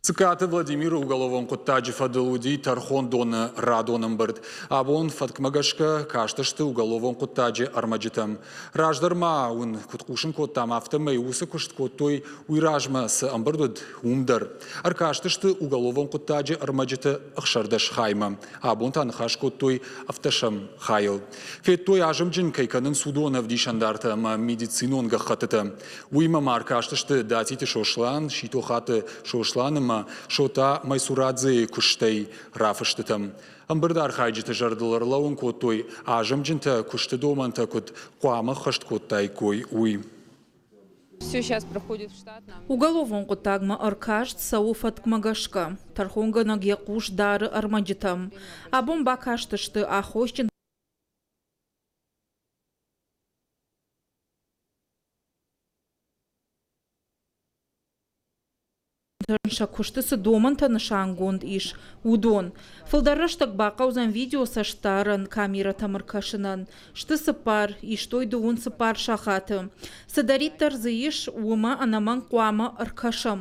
Цыкаты Владимиры уголовон хъуыддаджы фӕдыл уыди тӕрхондоны радон ӕмбырд. Абон фӕткмӕ гӕсгӕ кастысты уголовон хъуыддаджы ӕрмӕджытӕм. Раздӕр ма уын куыд хъусын кодтам, афтӕмӕй уыцы куыст кодтой, уый размӕ цы ӕмбырд уыд, уым дӕр. Ӕркастысты уголовон хъуыддаджы ӕрмӕджыты 16 хаймӕ. Абон та ныхас кодтой ӕвддӕсӕм хайыл. Федтой, азымджын кӕй кӕнынц, уыдон ӕвдисӕндартӕ ӕмӕ медицинон гӕххӕттытӕ. Уыимӕ ма ӕркастысты Датиты Сослан, Ситохаты Сослан ӕмӕ Шота Майсурадзейы куыстӕй рафыстытӕм. Ӕмбырды архайджыты зӕрдыл ӕрлӕууын кодтой, азымджынтӕ куысты домӕнтӕ куыд хъуамӕ ӕххӕст кодтаиккой, уый. Уголовон хъуыддагмӕ ӕркаст цӕуы фӕткмӕ гӕсгӕ. Тӕрхонгӕнӕг йӕ хъус дары ӕрмӕджытӕм. Абон бакастысты аххосджын сӕ куысты цы домӕнтӕ нысангонд ис, уыдон. Фылдӕр рӕстӕг бахъӕудзӕн видеоцӕстдарӕн камерӕтӕм ӕркӕсынӕн. Сты цыппар, истой 24 сахаты. Цыдӕриддӕр дзы ис, уымӕ ӕнӕмӕнг хъуамӕ ӕркӕсӕм.